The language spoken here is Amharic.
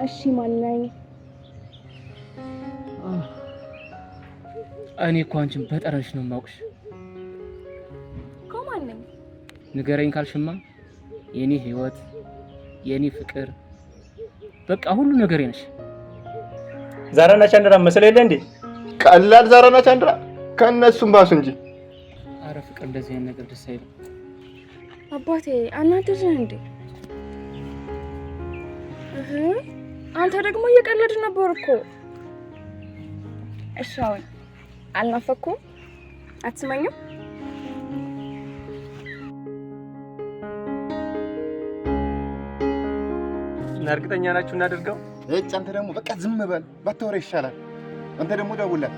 እሺ ማን ነኝ? እኔ እኮ አንቺን በጠረንሽ ነው የማውቅሽ። እኮ ማን ነኝ? ንገረኝ ካልሽማ የኔ ህይወት፣ የኔ ፍቅር፣ በቃ ሁሉ ነገሬ ነሽ። ዛራና ቻንድራ መሰለ የለ እንዴ? ቀላል ዛራና ቻንድራ ከእነሱም ባሱ እንጂ። አረ ፍቅር፣ እንደዚህ አይነት ነገር ደስ አይልም። አባቴ አናደድህ እንዴ? እህ፣ አንተ ደግሞ እየቀለድ ነበር እኮ። እሺ አሁን አልናፈኩም? አትስመኝም? እና እርግጠኛ ናችሁ እናደርገው? እጭ አንተ ደግሞ በቃ ዝም በል፣ ባታወራ ይሻላል። አንተ ደግሞ ደውልላት።